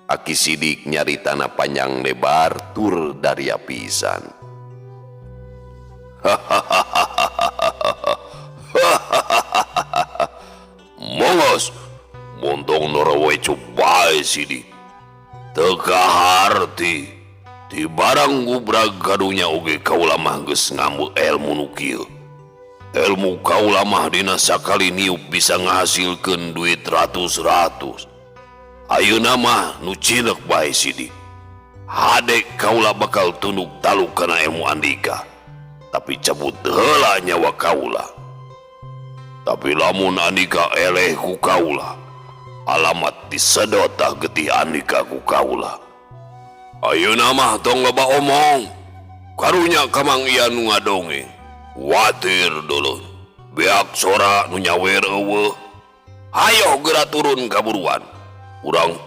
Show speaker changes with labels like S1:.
S1: Aki Sidik nyaritana panjang lebar tur daria pisan. Mongos montong norowecu bae Sidik. Teu kaharti ti barang gubrag kadunya oge kaula mah geus ngambu elmu nu kieu. Elmu kaula mah dina sakali niup bisa ngahasilkeun duit ratus-ratus. Ayeuna mah nu cileuk bae, Sidik. Hade kaula bakal tunduk taluk kana ilmu andika. Tapi cabut heula nyawa kaula. Tapi lamun andika eleh ku kaula, alamat disedot tah getih andika ku kaula. Ayeuna mah tong loba omong. Karunya ka Mang Ian nu ngadongeng. Watir dulur. Beak sora nu nyawer euweuh. Hayo geura turun kaburuan. Urang